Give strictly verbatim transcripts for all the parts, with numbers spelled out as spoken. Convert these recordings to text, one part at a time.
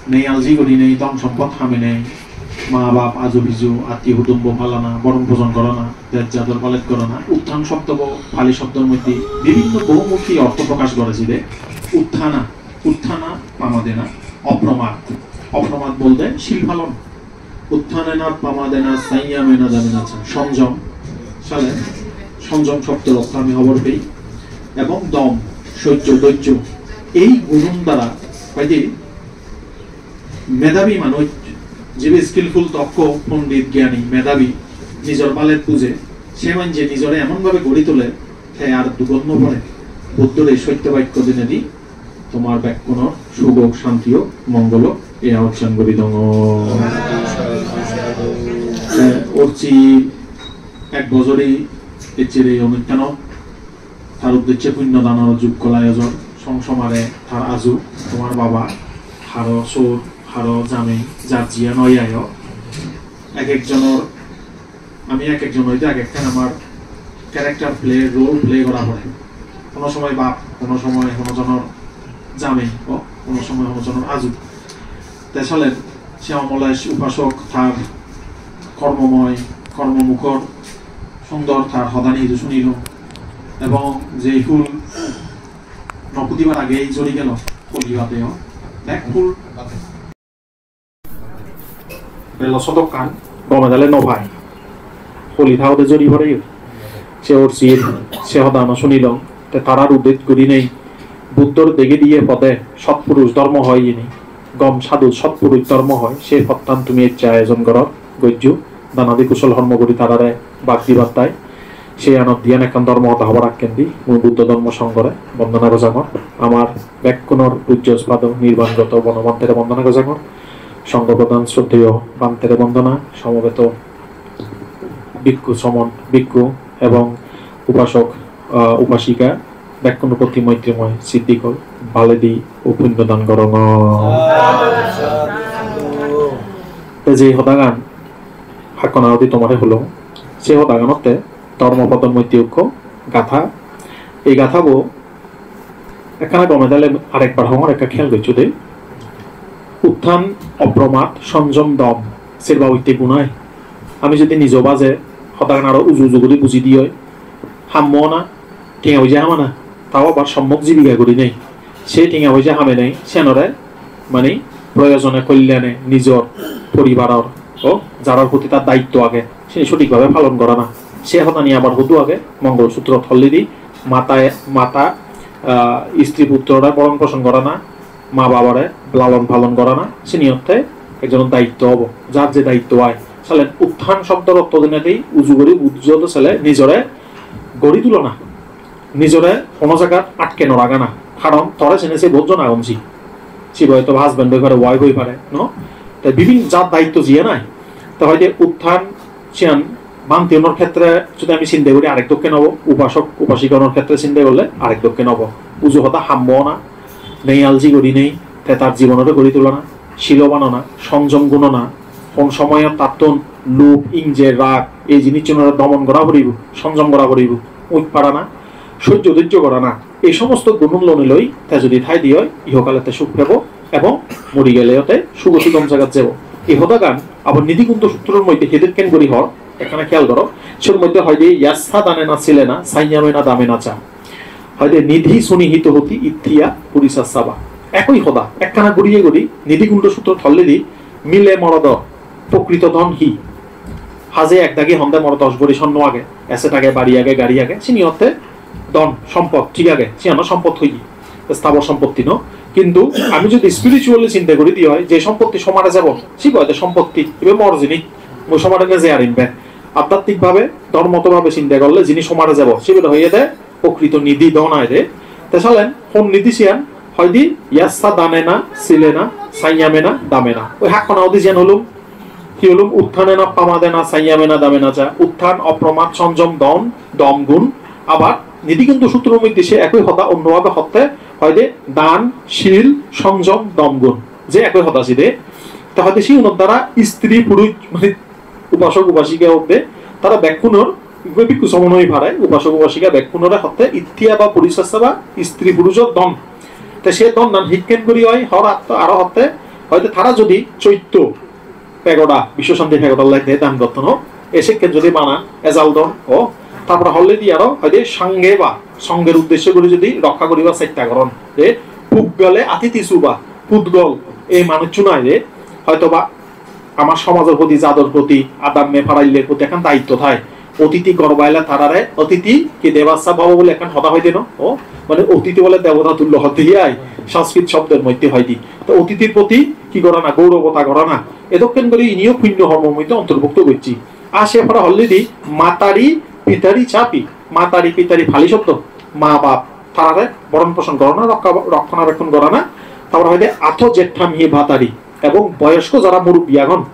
Nei alji gurinei, dhon sompot haminei, ma bap, aju biju, attiyo hudumbo palana, boron pojon gorana, dej jador palet gorana. Utthan shobdobo Pali shobdor moddhe bibhinno bohumukhi ortho prokash gore jide. Utthana, utthana pamadena, opromad. Opromad bolte sil palon. Utthanena pamadena saññamena damena ca. Sonjom, sale, sonjom shobdor ortho ami hobor pei. Ebong dom, sojjo, dhoijjo. Ei gunun dara, hoide medhabi manuj, jibe skillful, dokkho, pondit, gyani, medhabi, nijor balet buje, se manje nijore emon bhabe gori tule, te ar dugot no pore. Buddhor ei sotto bakko dinedi tomar bekkunor suk ok, shanti ok, mongol ok, ei aochan guri dong. Te orchi ek bojori eccher ei onusthanot tar uddecche punno danor jukkol ayojon, song somare tar aju, tomar baba, haro sor, haro jamei, jar jiyan oi ayo. Ek ekjonor, ami ek ekjon hoide ek ekkan amar character play, role play gora pore. Hono somoy bap, hono somoy hono jonor jamei, o hono somoy hono jonor aju. Te salen Shyama Molesh upasok tar kormomoy, kormomukhor sundor tar hodani idu sunilung. Ebong jei phul no phudibar agei jhori gelo, holi bade o bek phul belo sodokkan gome dale no pai. Holi thaode jhori pore. Se orchir, se hodano sunilong, te tarar uddej gurinei Buddhor degei diye pode sotpurush dhormo hoi jeni, gom sadhu sotpurush dhormo hoi, se pottan tumi ecche ayojon goror, gojjo, danadi kusol hormo guri tarare bak dibattai. Se anot diyan ekkan dhormo hoda hobar akkendi, mui Buddho Dhormo Songhore bondona gojangor. Amar bekkunor pujjo uspado nirbangoto bono bhantere bondona gojangor. Songho prodhan sroddheyo bhantere bondona, somobeto bhikkhu somon, bhikkhu ebong upasok, ah, upasika, bekkunor proti moitrimoy siddhi hol, baledi o punno dan gorongor. Te je hodagan hakkon agedi tomare holong, se hodaganotte Dhormopodor moddhe ekko gatha. Ei gathabo ekkana gome dale arekbar hongor, ekka kheyal goccho de. Utthan, opromad, sonjom, dom, serba oitte gun ai. Ami jodi nijo baje hodagan aro uju uju guri buji di oi, hammo na, tenga poije hamana, tao abar sommok jibiga gurinei. Se tenga poije hamenei, senore mane proyojone, kollane, nijor poribaror o jarar proti tar daitto age, sini sothik bhabe palon gorana. Se hodani abar hudu age, Mongol Sutrot holledi mata, mata, ah, istri putrore boron poson gorana, ma babare lalon palon gorana, sini otte ekjonor daitto obo, jar je daitto ai. Salen utthan shobdor ortho dinedi uju guri bujjo de sale nijore gori tulana. Nijore hono jagat atke no ragana, karon tore sene se bohut jon agon, si, sibe hoyto husband oi pare, wife oi pare, no? Te bibhin jar daitto jiye nai, te hoide utthan siyan bhanteunor khetre jodi ami sinde guri arek dokken obo, upasok upasikanor khetre sinde gorle arek dokken obo. Uju hoda hammo na, nei alji guri nei, te tar jibonore gori tulana, siloban ona, sonjom gun ona, hon somoyot tattun lub, ingje, rag, ei jinissunore domon gora poribo, sonjom gora poribo, uj parana, sojjo dojjo gorana, ei somosto gunun loni loi te jodi thai di oi, ihokale te suk pebo ebong mori geleyo te sugoti gom jagat jebo. Ei hodagan abar Nidigundo Sutror moddhe hedokken guri hor, ekkana kheyal goro, sor moddhe hoide, "Yassa danena silena, saññamena damena ca." Hoide, "Nidhi sunihito hoti, itthiya purisassa va." Ekoi hoda, ekkana guriye guri Nidigundo Sutrot holledi mile morodor prokrito dhon hi? Haje ek dagi honde mor dosh bhori sonno age, asset age, bari age, gari age, sini otte dhon, sompot, thik age, siyan sompot hoye, sthabor sompotti no. Kintu ami jodi spiritually sinte guri di oi, je sompotti somare jebo, sibe hoide sompotti, ibe mor jinis, mui somare neje arim be. Adhyatmik bhabe, dhormoto bhabe sinte gorle jinis somare jebo, sibe hoyede prokrito nidhi, dhon ai de. Te salen hon nidhi siyan? Hoide, "Yassa danena silena saññamena damena." Oi hakkon agedi jiyan holung, hi holung? "Utthanena pamadena saññamena damena ca." Utthan, opromad, sonjom, dom, dom gun. Abar Nidigundo Sutror moddhe se ekoi hoda onno bhabe hotte, hoide dan, sil, sonjom, dom gun, je ekoi hoda side. Ta hoide siunor dara istri purush, mane upasok upasika obbe, tara bekkunor, bhikkhu somon oi pare, upasok upasika bekkunore hotte itthiya ba purisassa va, istri purusho dhon. Te se dhonnan hikken guri oi, hor atto aro hotte, hoide tara jodi choitto pegoda, Biswa Shanti pegoda lagde dan gotton o, e sekken jodi banan, ejal dhon o, tarpore holledi aro hoide sanghe ba, songher uddesho guri jodi rokka guribar chesta goron, je puggale atitisu ba, pudgol, ei manuchchun ai je, hoyto ba amar somajor proti, jador proti, adamme paraille proti ekkan daitto thai. Otiti gorba ele tarare, otiti ki devassa bhava bole ekkan hoda hoide no? O, mane otiti bole debota tullo hoide ai, Sanskrit shobdor moddhe hoide. To otitir proti ki gorana, gourobota gorana. Edokken guri iniyo punyo hormor moddhe ontorbhukto gocche. Ar se pore holledi matari, pitari chapi, matari, pitari Pali shobdo, ma bap, tarare boron poson gorana, rokka-, rokkhonabekkhon gorana. Tarpore hoide atho jettham hi bhatari, ebong boyosko jara murubbi agon,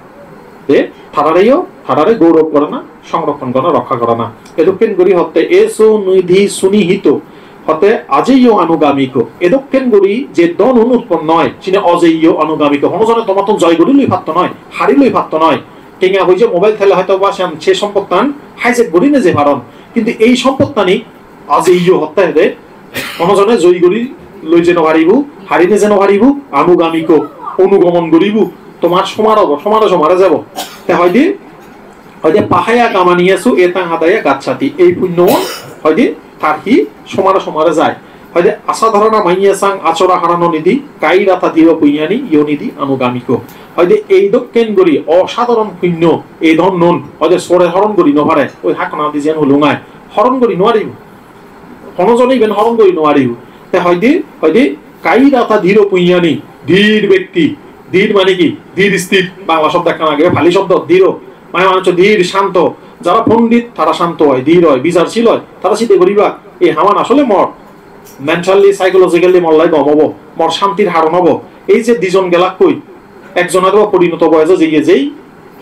je tarareyo, tarare gourob gorana, songrokkon gorana, rokka gorana. Edokken guri hotte eso nidhi sunihito, hotte ajeyyo anugamiko. Edokken guri je dhonun utponno oi, sini ajeyyo anugamiko. Hono jone tomattun joy guri loi patto noi, hari loi patto noi. Tenga poije mobile thele hoyto ba siyan se sompottan hijack guri neje paron. Kintu ei sompottani ajeyyo hotte hede, hono jone joi guri loi je no paribo, hari neje no paribo, anugamiko, onugomon guribo, tomar somar obo, somare somare jabo. Te hoide, hoide pahaya kamaniyesu etang hadaya gacchati, ei punyo hoide tar hi somare somare jai. Hoide asadharana manyesang achora harano nidhi, kairata dhiro punyani yo nidhi anugamiko. Hoide ei dokken guri osadharon punyo, ei dhonnun, hoide sore horon guri no pare, oi hakkona di jen hulung ai, horon guri no paribo. Hono jone iben horon guri no paribo. Te hoide, hoide, kairata dhiro punyani, dhir bekti, dhir mane ki? Dhir sthir, Bangla shobdo ekkan age, Pali shobdo, dhiro, mane manuj dhir, shanto, jara pondit, tara shanto oi, dhir oi, bichar shil oi, tara side guriba, ei haman asole mor mentally, psychologically mor lai gom obo, mor shantir haron obo. Ei je dijon gelakkoi, ekjon aro porinoto boyoso jeye jei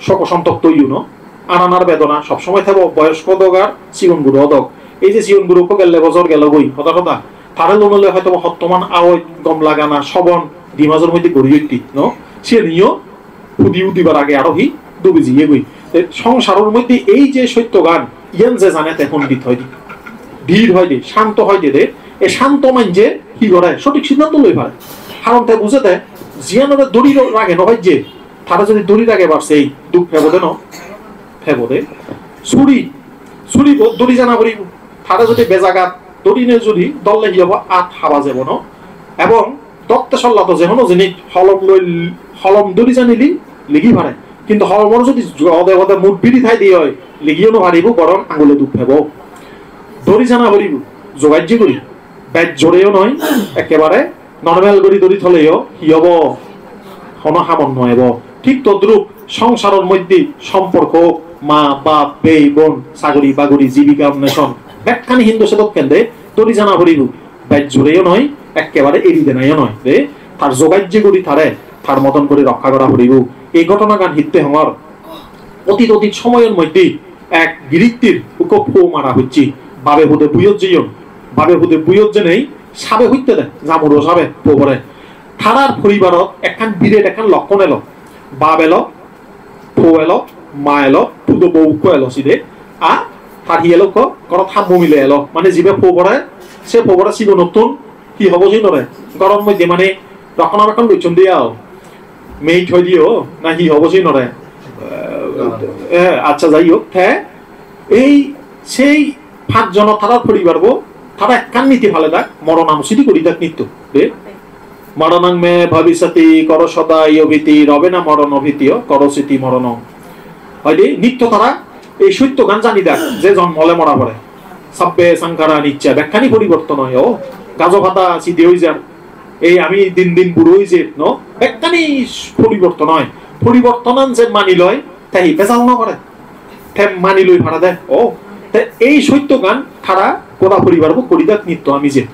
soko sontopto oiyo no, ananar bedona sob somoi thebo, boyosko dok ar sigon guro dok. Ei je sigon guro ekko gelle bojor gelo goi, hoda hoda, tare lonole hoyto ba hottoman aoj, gom lagana, sobon, di major moddhe gori oitte no, siyeniyo pudi udibar age aro hi dubi jiye goi. Te songsaror moddhe ei je sottogan, iyan je jane te pondit hoide, dhir hoide, shanto hoide de, e shanto manje hi gore, sothik siddhanto loi pare. Karon te buje de, jiyanore dhori rage no pajje, tare jodi dhori ragebar sei, duk pebo de no? Pebo de. Suri, suribo dhori jana poribo. Tare jodi bejagat dhorine jodi dholle hi obo, at haba jebo no? Ebong dotte sollato je hono jinis holom loi, holom dhori janile ligi pare. Kintu holomor jodi gode gode mut biri thai de oi, ligiyo no paribo, boron angule duk pebo. Dhori jana poribo, jogajji guri. Bej joreyo noi, ekkebare normal guri dhori tholeyo hi obo? Hono hamot no ebo. Thik todrup songsaror moddhe somporko, ma, bap, bei, bon, sagori, bagori, jibika onneson, bekkani hintu sedokken de dhori jana poribo. Bej joreyo noi, ekkebare eri denayo noi. De, tar jogajje guri tare tar moton guri rokka gora poribo. Ei ghotonagan hitte hongor? Otit otit somoyor moddhe ek girittir ukko po mara hocche. Babe pude buiyot jeyon. Babe pude buiyot jenei sabe hutte de, jamuro sabe, pobore. Tarar poribarot ekkan biret ekkan lokkon elo. Bap elo, po elo, ma elo, pudo bou ukko elo side. A tar hi elo ukko, gorot hammo mile elo. Mane jibe pobore, se pobore sigonottun hi hobo sinore. Gorot moddhe mane rokkona bekkon gocchon de ao. Maid hoi diyo, na hi hobo sinore. Eh, accha, jai hok, te ei sei pajjono tarar poribarbo, tara ekkan niti pale dak, moron amosidi guri dak nitto. De? Maranang me bhavisati koro soda yobhiti, robe na moron obhitiyo, koro siti moronong. Hoide, nitto tara ei sottogan jani dak, je jonmo ole mora pore. Sabbe sankhara anicca, bekkani poriborton oi, o, gajo pada sidi oi jar. Ei ami din din buro oi jer, no? Bekkani poriborton oi. Poribortonan je mani loi, te hi bejal no gore. Te mani loi pare de, o. Te ei sottogan tara goda poribarbo guri dak nitto ami je.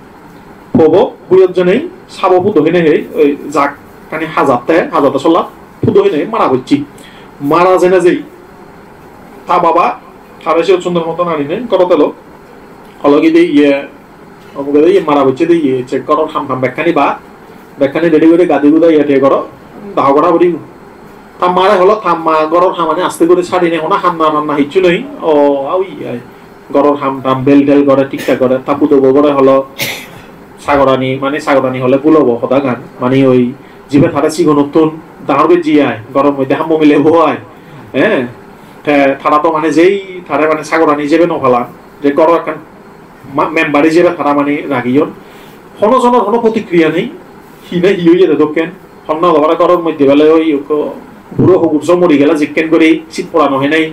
Pobo buiyot jenei, sabo pudo hine hei, oi jak kani hajatte, hajatte sola, pudo hine mara gocche. Mara jene jei, ta baba, tare siyot sundor moton aninei, gorot elo. Holo ki de iye, omuge de iye mara gocche de iye, che goror ham ham bekkani ba, bekkani ready guri gadi guda iye te goro, daho gora guri. Ta mare holo, ta ma goror hamani aste guri sarinei, hono hanna ranna hissu nei, o, au iye. Goror ham tam bel tel gore, thik thak gore, ta pudobo gore holo, sagorani, mane sagorani hole bul obo hodagan, mane oi jibe tare sigonottun dangor gojje ai, goror moddhe hammo milebo ai, eh? Te tara to mane jei tare mane sagorani jebe no palan, je goror ekkan ma-, member ijebe tara mane ragiyon. Hono jonor hono protikriya nei, hi na hi oye de dokken. Honna hobare goror moddhe bele oi ekko buro hogurjo mori gela jikken guri sit porano henei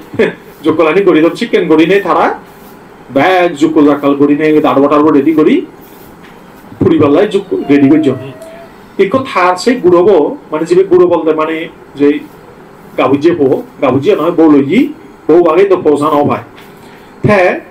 jokkolani guri don sikken gurinei tara bek jukkol jakkal gurinei darbo tarbo ready guri puribar lai juk ready gojjon. Ikko tar sei gurobo, mane jibe guro bolte mane je gabujje po, gabujje noi, bou loye, bou age do posa no pai. Te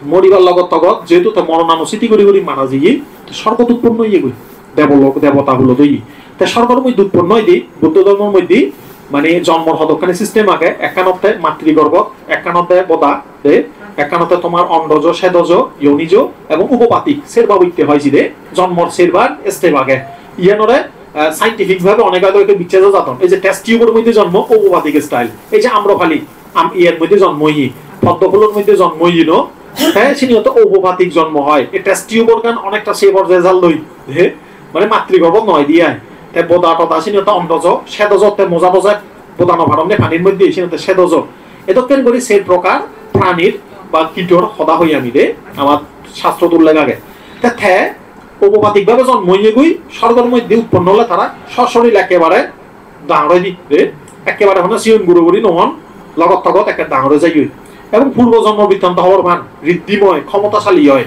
moribar logot togot, jehetu te moronano siti guri guri mara jeye, te sorgot utponno oyegoi, debolok, debota hulot oye. Te sorgor moddhe utponno oide, Buddho dhormor moddhe, mane, jonmor hodokkani system age, ekkanotte matrigorbhot, ekkanotte boda, de, ekkanotte tomar ondojo, sedojo, yonijo, ebong upopatik, serba boitte hoi jide, jonmor serbar step age. Iyanore, eh, scientific bhabe onege onege bicchejo jadon. Ei je test tube-or moddhe jonmo, upopatik style. Ei je Amrapali, am-, iyer moddhe jonmo oye, poddo phulor moddhe jonmo oye no, te sini hotte upopatik jonmo hoi. Ei test tube-or gan onekta se porjaye jalloi, he? Mane matrigorbhot noi de ai. Te boda toda sini hotte ondojo, sedojo te moja boja boda no paronne panir moddhe, sini hotte sedojo. Edokken guri ser prokar pranir ba kitor hoda hoi ami de, amar shastrot ullekh age. Te te upopatik bhabe jonmo oyegoi, sorgor moddhe utponno ole tara sosorir ekkebare dangor oi di, de, ekkebare hono sigon guro guri no on, logot togot ekke dangor oi jaiye. Ebong purbo jonmo brittanto hobor pan, riddhimoy, khomotasali oi.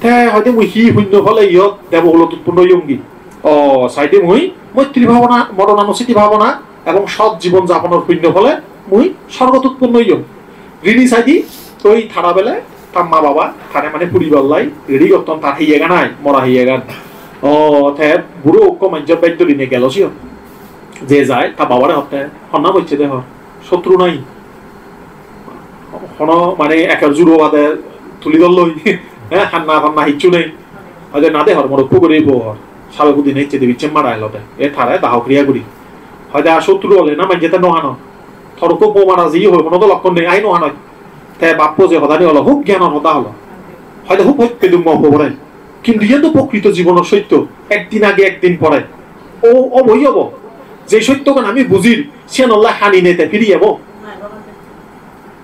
Te hoide mui hi punno phole iyot debohulot utponno oyongi. O, saide mui moitri bhabona, moronanusiti bhabona ebong sot jibon japonor punno phole mui sorgot utponno oyong. Rini saidi, toi tara bele, ta ma baba, tare mane puribar lai, ready gotton tar heyegan ai, mora heyegan. O, te buro ukko manjor bej dhorine gelo siyon. Je jai, ta babare hotte, honna bocche de hor, sotru nai. Hono mane eker juro bade tuli dolloi, eh, hanna panna hissu nei. Hoide na de hor, morokko guri bo hor. Sabe hudine icche de bicche mara elode. E tare daho kriya guri. Hoide ar sotru ole na manje te no hano. Torokko bo mara jiye hoi, hono do lokkon nei, ai no hanoi. Te bappo je hodani holo, hub gyanor hoda holo. Hoide hub hotte dum mo pobore. Kintu iyan to prokrito jibonor sotto. Ekdin age, ekdin pore. O, oboi obo. Je sottogan ami bujir, siyan olle hani nei te firi ebo.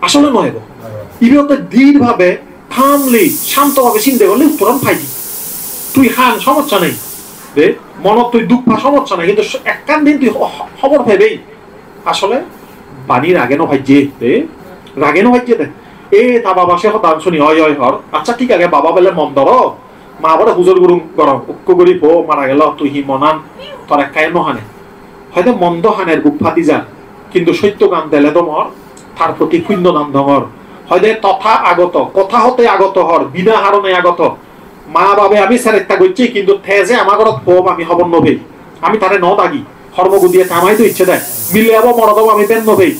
Asole no ebo. Ibe otte dhir bhabe, calmly, shanto bhabe chinte gorle uttoran pai di. Tui han, somossa nei. De, monot tui duk pa, somossa nei. Kintu ekkan din tui ho-, ho-, hobor pebei. Asole bani rage no pajje, de, rage no pajje de. E ta baba se hodan suni, oi, oi, hor. Accha, thik age, baba bele mon doro. Ma bore pujor gurung gorong, ukko guri po mara gelo, tui hi monan tor ekkai no hane? Hoide mon do haner buk phadi jar, kintu sottogan dele do mor, tar proti punno dan dongor. Hoide totha agoto, kotha hote agoto hor, bina harone agoto. Ma babe ami seretta gocchi, kintu te je ama gorot po ami hobor no pei. Ami tare no dagi. Hormo gudiye tamai do icche de. Mile obo morot obo ami ben no pei.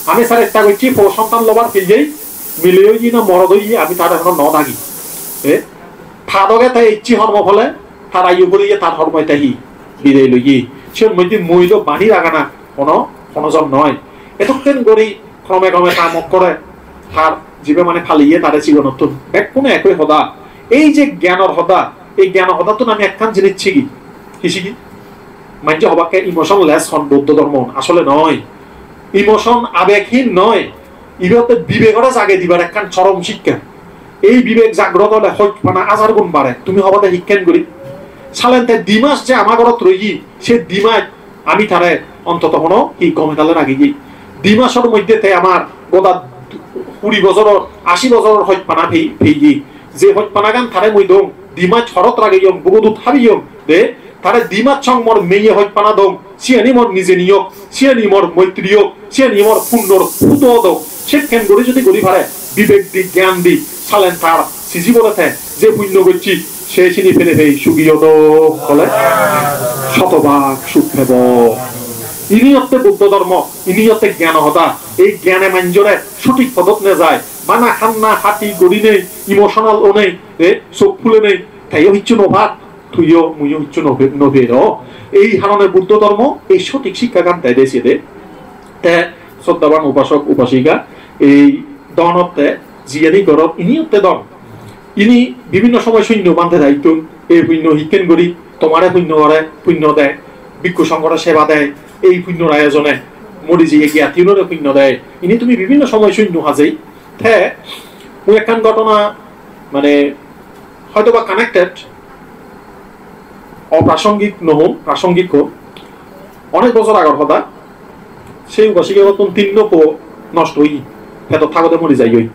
Ami seretta gocchi po sontan lobar pil jei. Mile oye na morot oye ami tare hono no dagi. E? Ta doge te icche hormo phole, tar ayu puriye tar hormoi te hi bidey loye. Siyon moddhe mui do bani ragana hono, hono jon noi. Edokken guri krome krome ta mokkore, tar jibe mane paliye tare sigonottun. Bekkune ekoi hoda. Ei je gyanor hoda, ei gyanor hodattun ami ekkan jinis sigi. Hi sigi? Manje hobakke emotionless hon Buddho dhormo, asole noi. Emotion abeghin noi. Ibe hotte bibegore jage dibar ekkan chorom sikka. Ei bibek jagrot ole hojpana ajar gun bare. Tumi hobade hikken guri? Salen te di mas je ama gorot roiye, se di mas ami tare ontoto hono hi gome dale rageye. Di masor moddhe te amar goda kuri bojoror, ashi bojoror hojpana pei-, peiye. Je hojpanagan tare mui dong, di mas horot rageyong, bugodut habeyong, de, tare di mas song mor meye hojpana dong, siyani mor nije niyok, siyani mor moitri yok, siyani mor punnor pudo dok. Sekken guri judi guri pare, bibek di, gyan di, salen tar siji bole te, je punno gocchi, se sini pele pei sugi odo, bole, shotobhag suk pebo. Ini hotte Buddho dhormo, ini hotte gyano hoda. Ei gyane manjore sothik podot nejai. Bana hanna hati guri nei, emotional o nei, e, sok phule nei, teyo hissu no pat. Tuiyo muiyo hissu no pe-, no pei do. Ei harone Buddho dhormo ei sothik sikkagan dede sede. Te sroddhaban upasok upasika, ei donotte jiyani gorot ini otte don. Ini bibhinno somoy sunno bhante daittun, Ei punno hikken guri tomare punno gore, punno de, bhikkhu songhore seba de, ei punnor ayojone mori jiye giyatiunore punno de. Ini tumi bibhinno somoy sunno hajei. Te mui ekkan ghotona, mane, hoytoba connected, oprasongik nohon, prasongik hon. Onek bojor agor hoda, sei upasikabottun tinno po nosto oye, pedot thagode mori jai oi.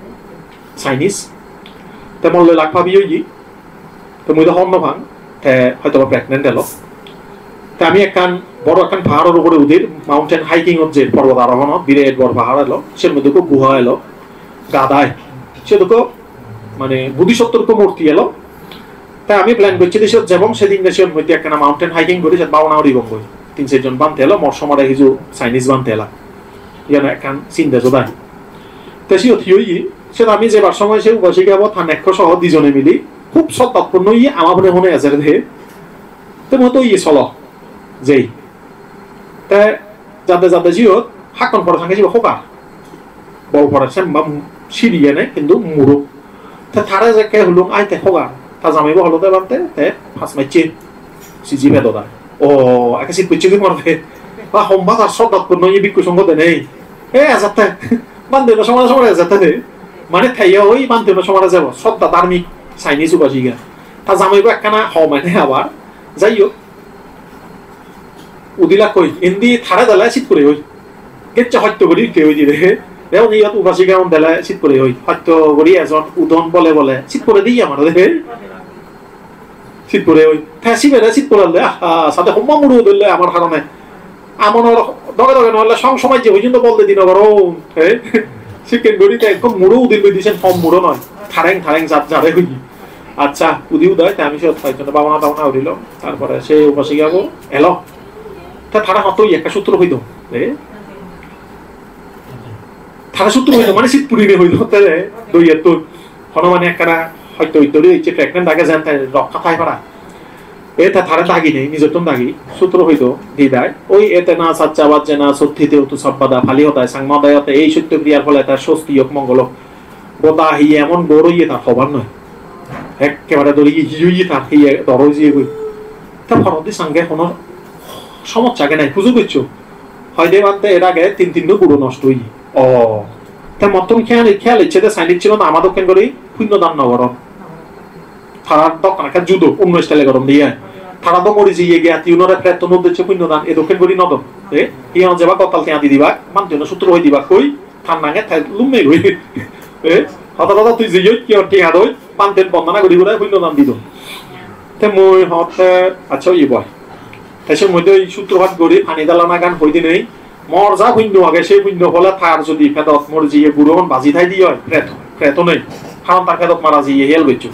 Chinese. Te molloi lak pabi oye. Te mui do hobor no pang, te hoytoba pregnant elo. Te ami ekkan boro ekkan paharor ugure udir, mountain hiking ot jer, porbot arohonot, biret bor pahar elo, ser moddhe ekko guha elo, gadai. Siyot ekko, mane, Bodhisottor ekko murti elo. Te ami plan gocchi de siyot jebong, sedin de siyot moddhe ekkana mountain hiking guri siyot bhabona guribong goi. Tin ser jon bhante elo, mor somare hiju Chinese bhante ela. Iyano ekkan sinde jodai. Te siyot hi oye? Siyot ami jebar somoy se upasikabo ta nekko soho dijone mili hub sroddhapunno oye ama hone hone ejer de. Te mui to iye solo jei. Te jade jade jiyot hakkon pore sange sibe hogar. Bol pore semba siri ene hintu muro. Te tare jekke hulung ai te hogar. Ta jamaibo olode bhante te pas macche siji pedot ai. O, ekke sit pocche goi mor de. Ba homba tar sroddhapunno oye bhikkhu songho denei. E ejatte. Bhante no somare somare ejatte de. Mane te yo oi bhante no somare jebo. Sroddha dharmik Chinese upasika. Ta jamaibo ekkana ho mane abar. Jai hok. Udilak koi, indi tare dele sit pure oi. Gecche hosto guri utte oi dire. Te undi iyot upasika un dele sit pure oi. Hosto guri ejon udon bole bole sit pure diye amar de. Sit pure oi. Te sibere sit purelle, ah, ah, sade homma muro dille amar harone. Amonor doge doge nohole song somajje pojjonto bol de dino goro. He? Sikken guri te ekko muro udil goi disen hom muro noi. Thareng thareng jat jare hoye. Accha, udi udai, te ami siyot hoyekjone bhabona tabona gurilong. Tar pore se upasikabo elo. Te tara hoto iye ekka sutro hoi do. E? Tara sutro hoi do, mane sit purinei hoi do, te doiyettun. Hono mane ekkana hoyto iddori ecche pregnant age jen te rokka thai para. E te tara dagi nei, nijottun dagi. Sutro hoi do, di dai. Oi etena sacca vajjena sotthi te hotu sabbada. Pali hodai, Changma hodai hotte ei sotto kriyar phole tar sosti ok mongol ok. Goda hiye emon gor oye tar hobar noi. Ekkebare dori hi oye tar hiye dor oi jiyegoi. Te porodi sange hono somossa age nai, pujo goccho. Hoide bhante er age tin tinno guro nosto oye. O, te mottun khiyal, khiyal icche de sainik chilon ama dokken guri punno dan no goron. Tara dokken ekka judo, onno style goron de ai. Tara do mori jiye giyatiunore prettun uddecche punno dan, e dokken guri no don. E, iyan jeba gottal tiya di dibak, bhanteune sutro hoi dibak koi, tar nange te lumme goi. E, hoda hoda tui jeyot ki hor tiya doi, bhanten bondona guri guri punno dan di don. Te mui hotte, accha, oye boi. Te se mui do ei sutro pat guri pani dalana gan hoi dinei, mor ja punno age, se punno phole tar jodi pedot mori jiye gurogun baji thai di oi, pret, pret onei. Karon tar pedot mara jiye hel goccho.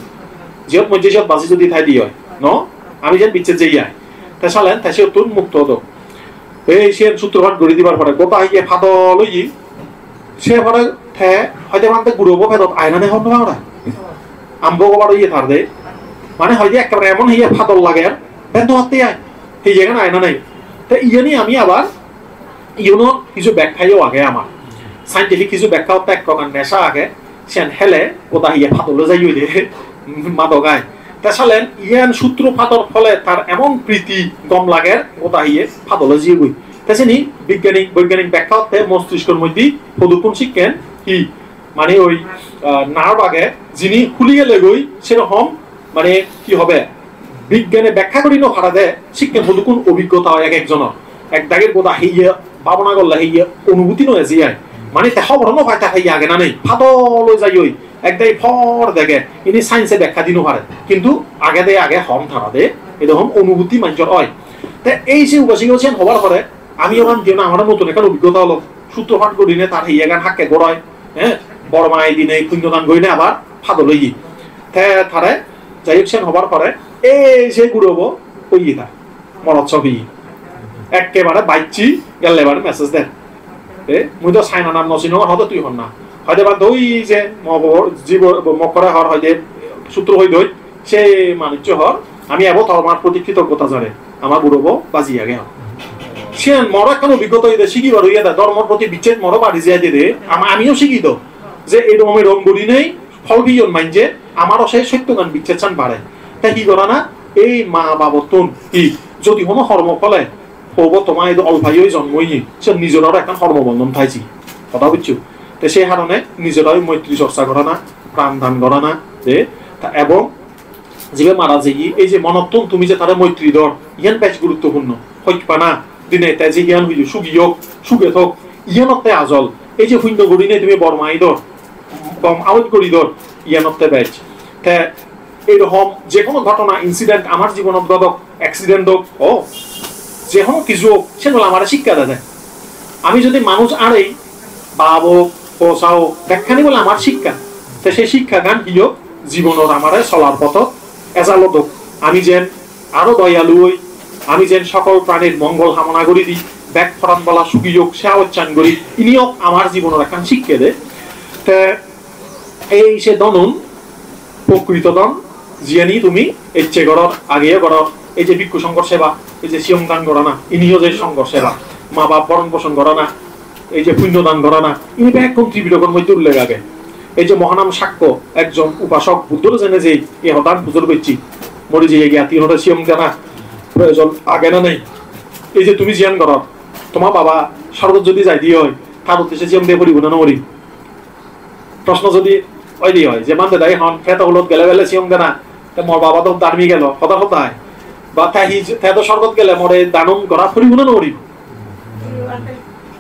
Jiyot mojje siyot baji jodi thai di oi, no? Ami jen bicche jei ai. Te salen, te siyottun mukto odo. Ei siyen sutro pat guri dibar pore, goda hiye padol oye. Se pore te hoide bhante gurobo pedot ai na nei hobor no pang ora. Ambo gobar oye tar de. Mane hoide ekkebare emon hiye padol lager, bhante hotte ai. Hiyegan ai na nei. Te iyeni ami abar Iyunot hissu bekkhayo age amar. Scientific hissu bekkha otte ek prokar nesha age, siyan hele goda hiye padol oi jai de, madok ai. Te salen iyan sutro pador phole tar emon priti gom lager, goda hiye padol oi jiyegoi. Te sini bigyanik, boigyanik bekkha otte mostiskor moddhe hodukkun sikken hi, mane oi, ah, nerve age, jini huli gelegoi serokom, mane hi hobe, bigyane bekkha guri no parede, sikken hodukkun obiggota oi ek ekjonor. Ek dagir goda hiye bhabona gorle hiye onubhuti no eje ai. Mane te hobor no pai ta hiye age na nei, padol oi jai oi. Ek dagi por dege, ini science-e bekkha di no pare. Kintu age de age hon tara de, edokom onubhuti manjor oi. Te ei se upasika siyen hobar pore, ami oban diye na, amar notun ekkan obiggota olo. Sutro pat gurinei tar hiyegan hakke goroi, he? Bor mai dinei punno dan gurinei abar padol oye. Te tare, jai hok, siyen hobar pore, ei se gurobo oye tar. Morot sob oye. Ekkebare bacche, gelle bare message der. E, mui do China nam no sinongor, hodo tui honna. Hoide ba doi je mo bo-, jibo, bo-, mokkore hor hoide sutro hoi doi. Se manuccho hor, ami ebo tomar proti kritoggota janei, ama gurobo baji age hor. Siyan moro ekkan obiggota oye de, sigibar oye de, dhormor proti bicches moro bari jai de, ama, amiyo sigi do. Je edokom edokom gurinei phol peyon manje, amaro se sottogan bicchessan bare. Te hi gorana? Ei ma babottun hi, jodi hono hormo phole, hobo toma idu olpayo jonmo oye, se nijor aro ekkan hormo bondhon thaise. Hoda bujcho? Te se harone nijor aro moitri chorcha gorana, pran dan gorana, de, ta ebong jibe mara jeye, ei je monottun tumi je tare moitri dor, iyan bej guruttopurno. Hojpana, dine te je iyan hoye, sugi ok, suge thok, iyanotte ajol. Ei je punno gurinei tumi bor mai dor, gom aoj guri dor, iyanotte bej. Te ei rokom je hono ghotona, incident amar jibonot ghodok, accident ok, o, je hono hissu ok, sen ole amare sikkha dede. Ami jodi manuj arei, bap ok, posa ok, bekkani bole amar sikkha. Te se sikkhagan hi ok, jibonot amare solar pothot ejal odok. Ami jen aro doyalu oi, ami jen sokol pranir mongol hamona guri di, bek poran bola sugi ok, se aojchan guri, ini ok amar jibonor ekkan sikkhe de. Te ei se dhonun, prokrito dhon, jiyani tumi ecche goror, ageyo goror, ei je bhikkhu songhor seba, ei je siyong dan gorana, iniyo je songhor seba, ma bap boron poson gorana, ei je punno dan gorana, ini bekkun Tripitakor moddhe ullekh age. Ei je Mohanam Sakko, ekjon upasok, Buddhore jene je ei hodan pujor gocche, mori jeye gyatiunore siyong dana proyojon age na nei? Ei je tumi jiyan goror, toma baba sorgot jodi jaide oi, tar uddeshe siyong diye poribo na nw poribo? Proshno jodi oide oi, je mande dai hon, peto hulot gele bele siyong dena, te mor baba do dharmik elo, hodar hodai. Ba te hi, te do sorgot gele more danun gora poribo na nw poribo?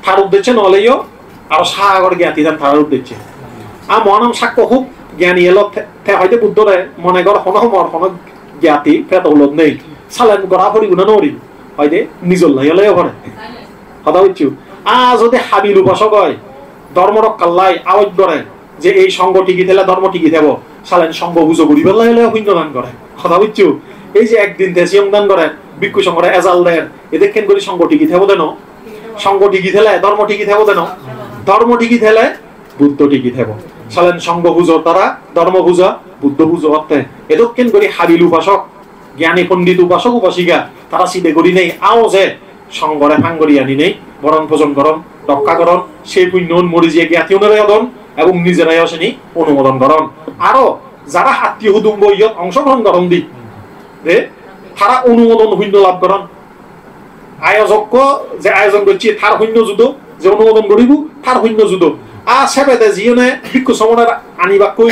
Tar uddeshe nw oleyo, aro sagor gyati dan tar uddeshe. A Mohanam Sakko hub gyani elo, te, te hoide Buddhore, mone gor hono mor hono gyati peto hulot nei. Salen gora poribo na nw poribo? Hoide nijor lai oleyo pore. Hoda bujcho? A jodi habil upasok oi, dhormo rokkar lai aoj gore, je ei songho tigi thele dhormo tigi thebo, salen songho pujo guribar lai ole punno dan gore. Hoda bujcho? Ei je ekdin te siyong dan gore, bhikkhu songhore ejal der, edokken guri songho tigi thebo deno? Songho tigi thele dhormo tigi thebo deno? Dhormo tigi thele Buddho tigi thebo. Salen songho pujor dara dhormo puja, Buddho pujo otte. Edokken guri habil upasok, gyani pondit upasok upasika, tara side gurinei aoje songhore phang guri aninei boron pojon goron, rokka goron, sei punnoun mori jiye gyatiunore odon ebong nijerayo seni onumodon goron. Aro jara attiyo hudumbo iyot ongshogrohon goron di, de, tara onumodon punno lab goron. Ayojokko je ayojon gocche tar punno judo, je onumodon guribo tar punno judo. A sebede jiyone bhikkhu somone anibakkoi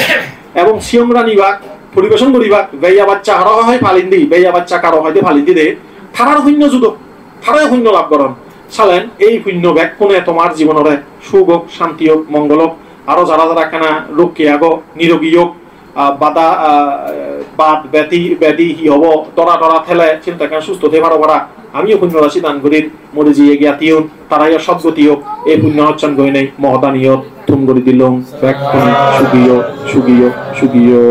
ebong siyong ranibak, poribeshon guribak, beya baccha haro hoi palindi, beya baccha karo hoide palindi de, tarar punno judo, tarayo punno lab goron. Salen ei punno bekkune tomar jibonore suk ok, shanti ok, mongol ok, aro jara jara ekkana rokki ago, nirogi ok, ah, bada, ah, bad bedi, bedi hi hobo, dora dora thele, siyun te ekkan susto thei paro para. Amiyo punno rasi dan gurir, mori jiye gyatiun, tarayo sodgoti ok, ei punno hojchan goinei mohodaniyot thum guri dilung, bekkun sugiyo, sugiyo, sugiyo.